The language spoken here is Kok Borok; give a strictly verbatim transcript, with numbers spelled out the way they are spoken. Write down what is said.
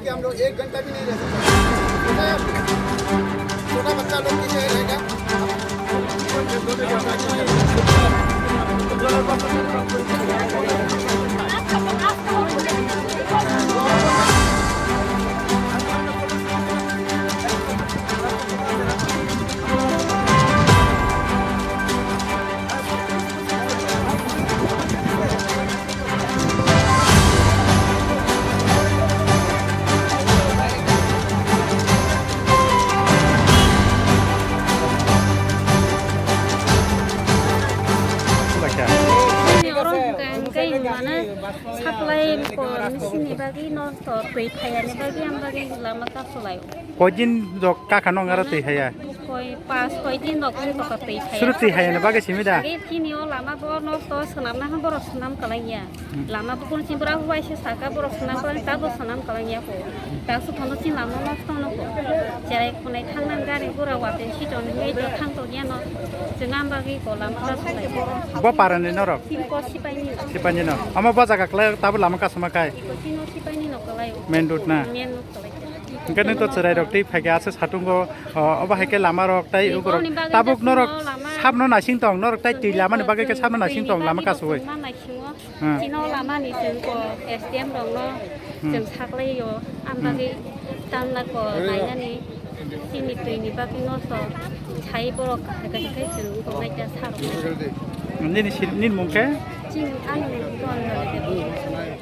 हम लोग एक घंटा भी नहीं रह सकते। छोटा बच्चा लोग पीछे रहेगा। Ani oro hwnkha hwnkhe hwnmano supply ko machine ni bagwi no to twi phaiya ni bagwi ang bagwi lama kasulai. Koidin rok kakha nong aro twi haya? Koi, pas koi din rok wng tokha twi phaiya. Suru twi haya ni bagwi simi da? Age chini o lama bo nosto swnamna hwn borok swnam kwlaiya. Hmm. Lama bo kun chini borok waisa saka borok swnam kwlai ta bo swnam kwlaiya ko. Ta su thono chini lama nosto no ko. Cherai khonai thangna gari gura wate siton ni mejo thang to giya no. Chwng am bagwi ko lama ta sulai. Bo parani norok? Chini ko sipai ni. Sipai ni no. Amo bo jaga kwlai ta bo lama kasuma kai? Iko chini o sipai ni no kwlai o. Main road na? Main road kwlai. Hwnkhe nwng to chwrairok tei phaikhe aswk satungo, o, obo hai khe lamarok tei ukorok. Boni bagwi tabuk norok lama. Sabno naising tong, norok tei twi lamani bagwi khe sabno naising tong, lama kasugwi. Twi lamani bagwi tongma naisingo. Hmm. Chini o lamani chwng ko S D M rokno. Hmm. Chwng saklaio, am. Hmm. Bagwi tamna ko nainani chini twini bagwi nosto sai borok kahai kahai khe chwng tongnai khe sarok. Nini si-, nini mung khe? Chini ani mung khe Anjali Devi.